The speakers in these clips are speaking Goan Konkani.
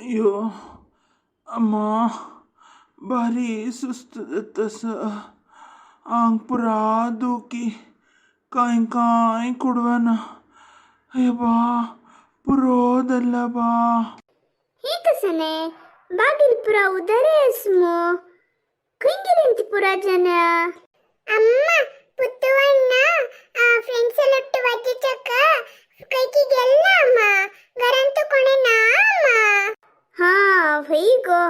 ಅಯ್ಯೋ ಅಮ್ಮ, ಭಾರಿ ಸುಸ್ತದತ್ತಸ. ಆಂಗ್ ಪುರಾ ದೂಕಿ ಕಾಯ್ ಕಾಯ್ ಕುಡ್ವನ. ಅಯ್ಯಬ್ಬಾ, ಪುರೋದಲ್ಲ ಬಾ. हे कसने बागील पुरा उदरे असमो, खंय गेलीं ती पुरा जन? ಅಮ್ಮ, ಪುತ್ತುವಣ್ಣ ಫ್ರೆಂಡ್ಸ್ ಒಟ್ಟು ವಜ್ಜಚಕ ಕೈಕಿ ಗೆಲ್ಲ ಅಮ್ಮ, घरांत कोणे ना अम्मा. हा व्हय गो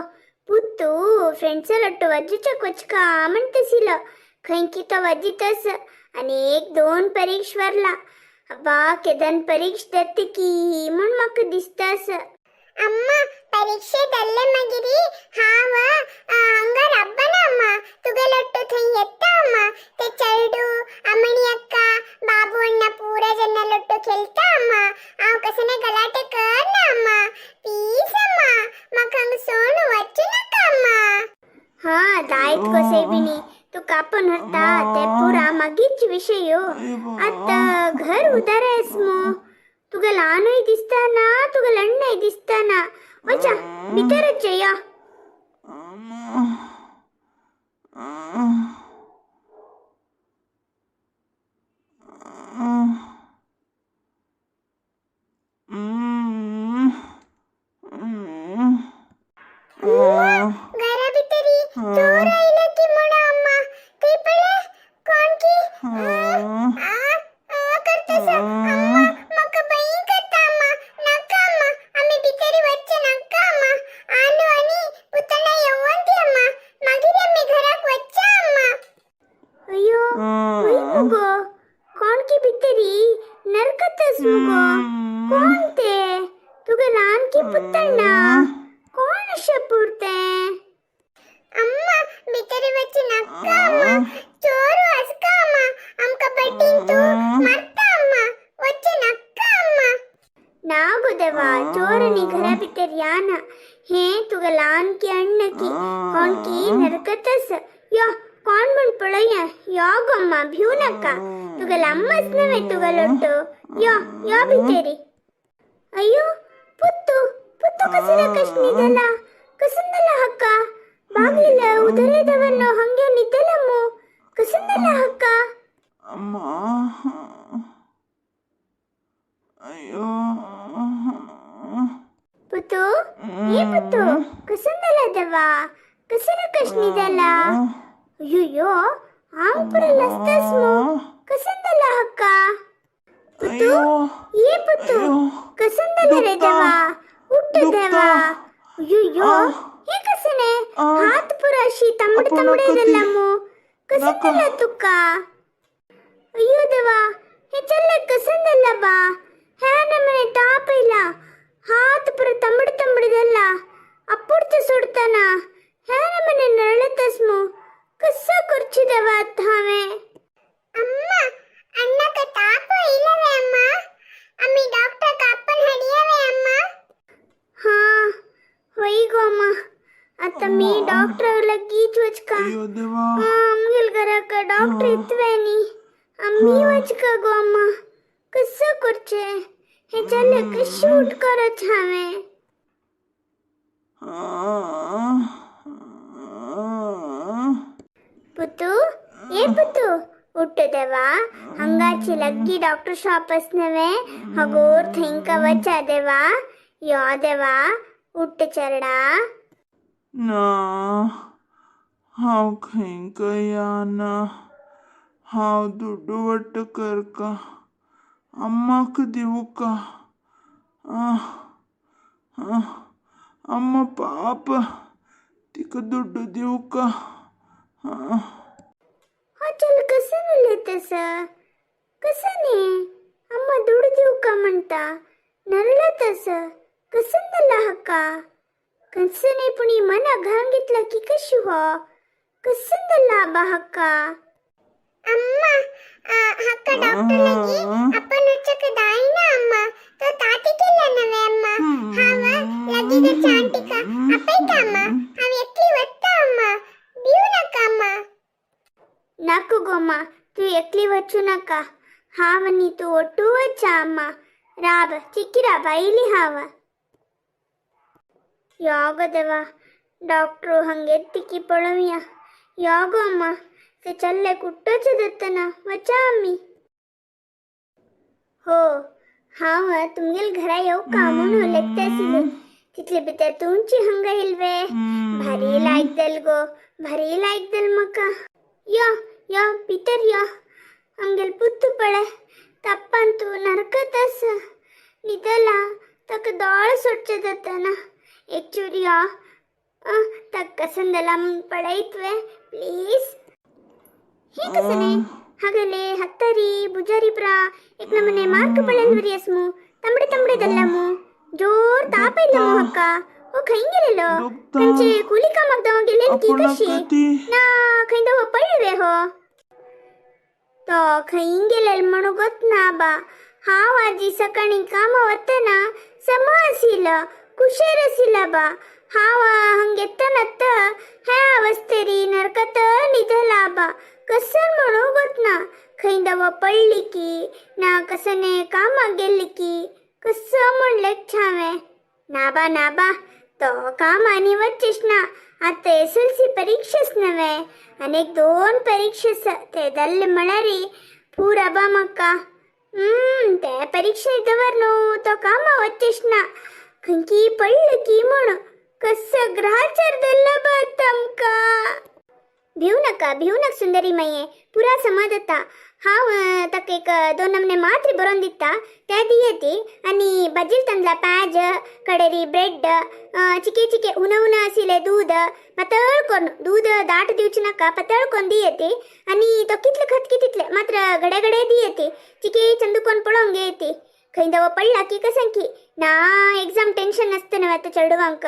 पुत्तू, फ्रेंड्स लट्टू वज्जचक वचका म्हणतसिल. खंय की तो वज्जितस आणि एक दोन परीक्ष वरला. अब्बा, केदन परीक्ष दत्त की म्हण म्हाका दिसतास. ಅಮ್ಮ, ಪರೀಕ್ಷೆ ದಲ್ಲೆ ಮಗಿರಿ ಹಾವ ಹಂಗ ರಬ್ಬನ ಅಮ್ಮ, ತುಗಲೊಟ್ಟು ಥೈ ಎತ್ತ ಅಮ್ಮ. ते ಚಲ್ಡು ಅಮ್ಮಣಿ ಅಕ್ಕ ಬಾಬು ಅಣ್ಣ ಪೂರ ಜನ ಲೊಟ್ಟು खेलता ಅಮ್ಮ. ಆವ್ ಕಸನೆ ಗಲಾಟೆ करना ಅಮ್ಮ, ಪೀಸ್ ಅಮ್ಮ, ಮಕ ಹಂಗ ಸೋಣು ವಚ್ಚು ನಕ ಅಮ್ಮ. हा दायत कोसैबिणी, तुका आपण व्हरता ते पुरा मागीरच विषय. आता घर उदार आहेस मो, तुका लहानूय दिसता ना, तुका लण्णय दिसता ना. वचा भितरच या. ಅಮ್ಮ. ಹ್ಮ್. ಹ್ಮ್. घरा भितरी चोर आयला की म्हणा अम्मा. ते पळे कोण की आ आ करतस. अम्मा, मका भंय करता अम्मा. नाका अम्मा, आमी भितरी वच्चे नाका अम्मा. आलू आनी पुतना येवन ती अम्मा, मागीर आमी घराक वच्चा अम्मा. अय्यो, वय मुगो, कोण की भितरी नरकतस मुगो. कोण ते तुका ल्हान की पुतण्णा? कोण अशें पुरतें? अम्मा, भितरी वच्चे नाका अम्मा. चोर आसका अम्मा, आमकां बटीन तूं मारता अम्मा. वच्चे नाका अम्मा. ना गो देवा, चोरनी घरा भितर याना. हे तुका ल्हान की अण्ण की कोण की नरकतस. यो कोण म्हण पळया. यो गो अम्मा, भिवू नाका. तुका अम्माच नव्हे तुका लोट्टो. यो यो भितरी. अय्यो पुत्तू, पुत्तू कसला कशनिदला कसंदला हक्का. ಬಾಗ್ಲಿಲ್ಲ ಉದರೇದವನ್ನು ಹಂಗೆ ನಿದ್ದಲಮ್ಮು. ಕಸಂದಲ್ಲ ಹಕ್ಕ. ಅಮ್ಮ, ಅಯ್ಯೋ. ಪುತ್ತು, ಏ ಪುತ್ತು, ಕಸಂದಲದವ ಕಸರ ಕಶ್ನಿದಲ್ಲ. ಅಯ್ಯಯ್ಯೋ, ಆಂಪುರ ಲಸ್ತಸ್ಮು. ಕಸಂದಲ್ಲ ಹಕ್ಕ ಪುತ್ತು. ಅಯ್ಯೋ. ಏ ಪುತ್ತು, ಅಯ್ಯೋ. ಕಸಂದಲ್ಲ ರೇದವ ಉಟ್ಟದೇವ. ಅಯ್ಯಯ್ಯೋ, ಹೇ ಕಸನೆ ಹಾತ್ ಪುರಾಶಿ ತಮ್ಮಡ ಅಪ್ಪ, ತಮ್ಮಡೇದಲ್ಲಮ್ಮು. ಕಸಂದಲ್ಲ ತುಕ್ಕ. ಅಯ್ಯೋ ದೇವಾ, ಹೆಚ್ಚಲ್ಲ ಕಸಂದಲ್ಲ ಬಾ. ಹೇ ನಮ್ಮನೆ ತಾಪ ಇಲ್ಲ. ಹಾತ್ ಪುರ ತಮ್ಮಡ ತಮ್ಮಡದಲ್ಲ ಅಪ್ಪುಡ್ತ ಸುಡ್ತಾನ. ಹೇ ನಮ್ಮನೆ ನರಳತಸ್ಮು. ಕಸ ಕುರ್ಚಿದವ ಹಾವೆ. ಅಮ್ಮ, ಅಣ್ಣಕ ತಾಪ ಇಲ್ಲವೇ ಅಮ್ಮ? ಅಮ್ಮಿ ಡಾಕ್ಟರ್ ಕಾಪನ್ ಹಡಿಯವೇ ಅಮ್ಮ? ಹಾ ಹೊಯ್ಗೋಮ್ಮ, ಅತ್ತ ಮೀ ಡಾಕ್ಟರ್ ಲಗ್ಗೀಚ್ ವಚ್ಕ. ಅಯ್ಯೋ ದೇವಾ. आमगेल घराक डॉक्टर इतवेनी आम्ही वचका गो अम्मा. कसं करचे हे? चले शूट करत हांवें. पुतू, ए पुतू, उठ देवा. हंगाची लग्गी डॉक्टर शॉप नव्हे हगोर थंयका वचा देवा. यो देवा, उठ चरडा. ना, हांव खंय याना. हांव दुड्डू वट्ट करका, अम्माक दिवका. अम्मा पाप, तिका दुड्डू दिवका. हो चल, कसं उलयतस कसं न्ही? अम्मा दुडू दिवका म्हणटा, नरळतस. कसं जालां हाका? कसं न्ही, पूण ही मना घालून घेतला की कशी हो? कसं जालां आबा हाका? ಅಮ್ಮ, ಹಕ್ಕ ಡಾಕ್ಟರ್ ಲಗಿ ಅಪ್ಪನ ಉಚ್ಚಕ ದಾಯಿನ ಅಮ್ಮ. ತೋ ತಾತಿಕೆಲ್ಲ ನವೆ ಅಮ್ಮ. ಹಾವ ಲಗಿದ ಚಾಂಟಿಕ ಅಪ್ಪೈತ ಅಮ್ಮ. ಹಾವ ಎಕ್ಲಿ ಒತ್ತ ಅಮ್ಮ. ಬಿವು ನಕ ಅಮ್ಮ. नाकू गोमा, तू एकली वचू नका. हाव नी तू ಒಟ್ಟು ವಚ್ಚ ಅಮ್ಮ. ರಾಬ ಚಿಕ್ಕಿ ರಾಬ, ಇಲ್ಲಿ ಹಾವ. यागो देवा, डॉक्टर हंगे तिकी पळोवया. यागो अम्मा, ते चल्ले कुट्टोच दत्तना वचा आमी. हो, हांव तुमगेल घरा येव का म्हणून लेगता आशिल्ले. तितले भितर तुमची हंगा येयलवे. भारी लायक दल गो, भारी लायक दल म्हाका. यो यो, भितर यो. आमगेल पुत्तू पळय, ताप्पान तूं नरकत आसा, न्हिदला. ताका दोळे सोडचे जातना. एक चूर यो, ताका कसन जाला म्हूण पळयतवे प्लीज. हे कसने ಹಗಲೆ ಹತ್ತರಿ ಬುಜಾರಿ ಪ್ರ एक ನಮನೆ ಮಾರ್ಕ್ ಪಳೆಲ್ವರಿ ಅಸ್ಮು. ತಂಬಡೆ ತಂಬಡೆ ದಲ್ಲಮು, ಜೋರ್ ತಾಪ ಇಲ್ಲಮು. ಹಕ್ಕ ಓ ಖೈಂಗಿರಲೋ? दुखता. ಕಂಚೆ ಕೂಲಿ ಕಾಮಾಕ್ ದವ ಗೆಲೆಲ್ की कशी? आपणाक ना खंय पडले हो तो खंय गेलेल म्हणू गोत ना बा. हांव आजी सकाळी कामा वतना समा आशिल्लो, कुशेर आशिल्ला बा. हांव हंग येतना ह्या अवस्थेरी नरकत निधला बा. कसं म्हणू गोत ना, खंय दव पडली की ना कसने कामाक गेल्ली की कसं म्हणलें छावें. ना बा, ना बा, तो कामांनी वचचेच ना. आतां एसएलसी परीक्षाच नव्हे, आनी एक दोन परीक्षा आसा. ते जाल्ले म्हळ्यार पुरा बा म्हाका. ते परीक्षे दवर न्हू तो कामा वचचेच ना. खंयकी पडलं की म्हण कसं ग्रहाचार धरला बा आतां आमकां. भिवू नका, भिवू नका सुंदरी माये, पुरा समज जाता. हांव ताका एक दोन नमने मात्रे बरोवन दिता, ते दियेती. आनी भाजील तांदळा पाज, कडेरी ब्रेड, चिके चिके उन उन आशिल्लें दूद पातळ करून, दूद दाट दिवचें नाका, पातळ करून दियेती. आनी तो कितले खात की तितले मात्र घडे घडे दियेती. चिके चंदू कोण पळोवंक घेयती, खंय दव पडला की कसं की ना. एक्झाम टेन्शन आसता न्हू आतां चेडवांक,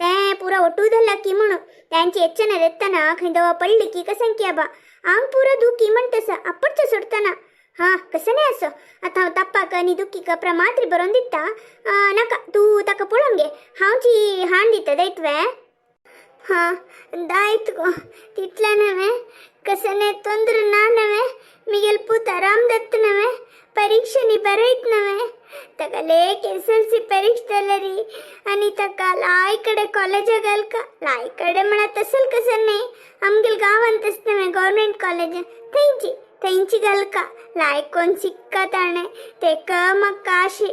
तें पुरा ಒಟ್ಟು धरला की म्हणून त्यांची एच्चन येतना खंय दव पडली की कसं की आबा आंग पुरा दुखी म्हणटस आपटच सोडताना. हा, कसं नाही असो, आतां हांव ताप्पाक आनी दुखीक मात्रे बरोवन दिता. नाका, तूं ताका पळोवन घे, हांवची हाण दिता दायतवे. हा, दायत गो. तितलें नव्हे, कसं नाही ತೊಂದ್ರೆ ना नव्हे. मिगेल पूत आराम दत्त नव्हे, परीक्षेनी बरयत नव्हे. ताका लेक एसएलसी परीक्षा जाल्यारी आनी ताका लाय कडेन कॉलेजाक घालका. लाय कडेन म्हळ्यार तसल कसं न्ही, आमगेल गांवांत आसता न्हय गव्हर्मेंट कॉलेज, थंयची थंयची घालका. लाय कोण शिक्का ताणें तेका म्हाका अशी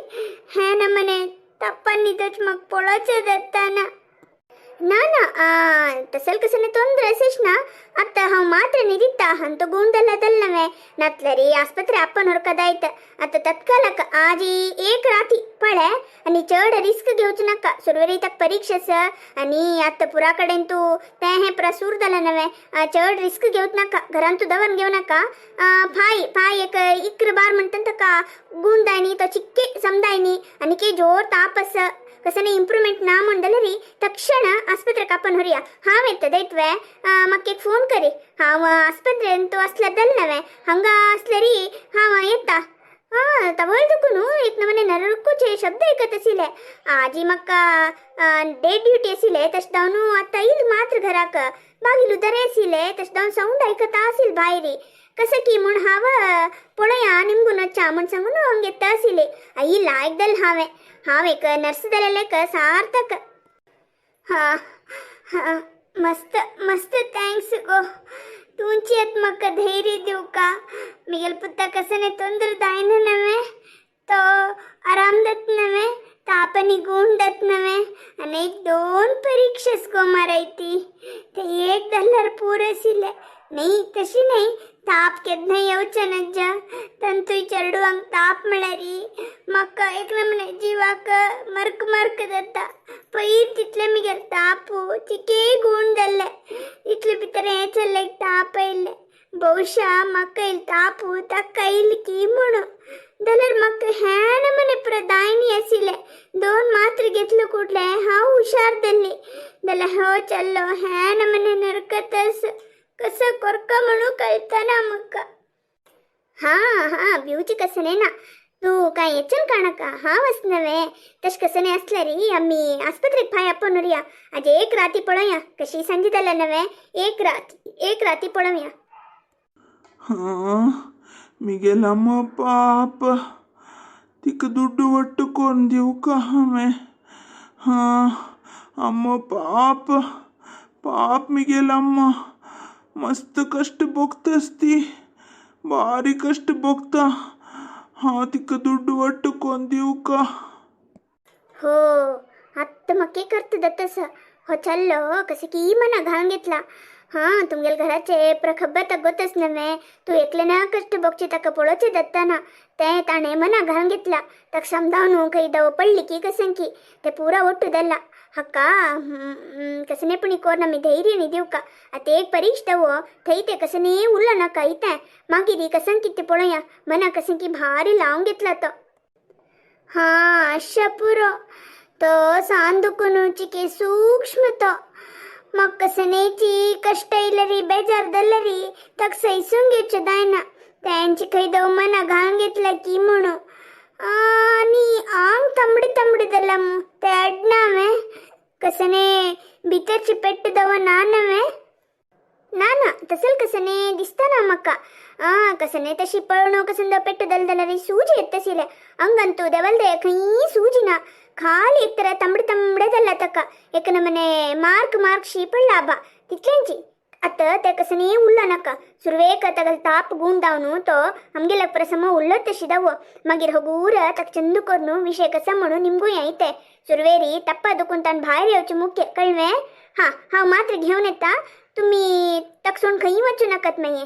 हें नमने तप्पान न्हिदच म्हाका पळोवचें जाता ना. ना ना, तसल कसं ತೊಂದ್ರೆ असेच ना. आतां हांव मात्र निदिता ಅಂತು गुंडला दल नव्हे नातलरी आस्पत्रे आपण हुडकदायत. आतां तत्कालक आजी एक राती पळे आनी चड रिस्क घेवचें नाका. सुरवेरी ताका परीक्षा आसा आनी आतां पुरा कडेन तूं तें हें प्रसूर जालें नव्हे. चड रिस्क घेवच नाका, घरान तूं दवर घेवं नाका. फाय फाय एक इक्र बार म्हणटा ताका गुंड आनी तो चिक्के समजायनी आनी के जोर ताप आसा, कसं इंप्रूव्हमेंट ना म्हणटलेरी तक्षण आस्पत्रेक आपण व्हरुया. हांव येता दैतवे. म्हाका एक फोन करी. हांव आस्पत्रेन तूं आसल्यार दल नव्हे, हांगा आसल्यारी हांव येता. हां, तवळ दुखू न्हू. एक नमने नरकूचे शब्द ऐकत आशिल्ले. आजी म्हाका डे ड्युटी आशिल्ले, तशें जावन आतां येयल मात्र घराक. बागील उदरे आशिल्ले, तशें जावन सावंड आयकता आशिल्ले भायरी कसं की म्हूण हांव पळोवया निमगून वच्चा म्हूण सांगून हांव घेता आशिल्ले. आई लायक दल हांवें हांव एक नर्स जालेलेक सार्थक. हां हां, मस्त मस्त, thanks गो. तुमची आत म्हाका धैर्य दिवका. मिगेल पुता कसं ತೊಂದ್ರೆ दायना नव्हे, तो आराम जात नव्हे, ताप आनी गुण जात नव्हे. आनी एक दोन परीक्षाच गो मारायती, ते एक जाल्यार पुरो आशिल्लें. न्ही, तशी न्ही, ताप केन्ना येवचें नज्जा. तंतूय चेडवांक ताप म्हळ्यार म्हाका एक नमने जिवाक मर्क मर्क जाता. पयर तितले मिगेल ताप चिके गूण जाल्ले, इतले भितर हें चल्लें, ताप आयिल्लें. ಬಹುಶಃ म्हाका येयल ताप ताका येयल की म्हणून. जाल्यार म्हाका हें नमने पुरो दायनी आशिल्लें. दोन मात्र घेतलो कुडले, हांव हुशार जाल्ली. जाल्यार हो चल्लो हें नमने नरकतस, कसं कोरका म्हणून कळतना म्हाका. हां हां, भिवची कसं नाही ना, तूं काय येचन काणका. हांव आस नव्हे. तशें कसं नाही असल्यारी आमी आस्पत्रेक फाय आपण व्हरुया. आज एक राती पळोवया कशी सांजी जाल्या नव्हे. एक रात, एक राती पळोवया. हां, मिगेल अम्मा पाप, तिका दुड्डू ಒಟ್ಟು करून दिवका हांवें. हां. अम्मा पाप पाप मिगेल अम्मा मस्त कष्ट भोगतास ती भारी कष्ट भोगता. हांव तिका दुड्डू वाट्टू कोन्न दिवका. हो आत्ता मक्के करत दत्तस हो चल्लो कसं की मना घालून घेतला. हां तुमगेल घराचे प्रखब्बा तगोतच नव्हे तू एकले ना कष्ट बोगचे ताका पळोवचे दत्ताना ते ताणें मना घालून घेतला. ताका समजावन खंय दव पडली की कसं की ते पुरा ಒಟ್ಟು ದಲ್ಲ ಹಕ್ಕ कसने पण कोर नमी धैर्य नी दिवका. आता एक परीक्षा दवो थंय ते कसने उरलो नाका इतें मागीर कसं कितें पळोवया मना कसं की भारी लावून घेतला तो. हां अशा पुरो तो सान दुखून चिके सूक्ष्म तो मग कसनेची कष्ट येयलरी बेजार जालरी ताका सैसून घेवचें जायना. तेंचे खंय दव मना घालून घेतला की म्हणून आनी आंग तांबडे तांबडे जालां मू ते अडना कसने भितरची पेट्ट दव ना नव्हे ना ना तसल कसने दिसता ना म्हाका. आ कसने तशी पळणो कसन दव पेट्ट दल जाल्यार सूज येत तशिले अंगंतू देवलदे खंय सूज ना खाली एक तर तांबडे तांबडे जाल्ला ताका एक नमने मार्क मार्क शी पडला आबा तितलेंची. आतां ते कसने उरलो नाका सुरवेक ताका ताप गूण जावन तो आमगेल्या प्रसम उरलो तशी दावो मागीर हगूर ताका चंदू करून विशय कसा म्हणून निमगू येते सुरवेरी तप्पा दुखून तान भायर येवचें मुख्य कळवें. हां हांव मात्र घेवन येता तुमी ताका सोडून खंय वचूं नाकात मागीर.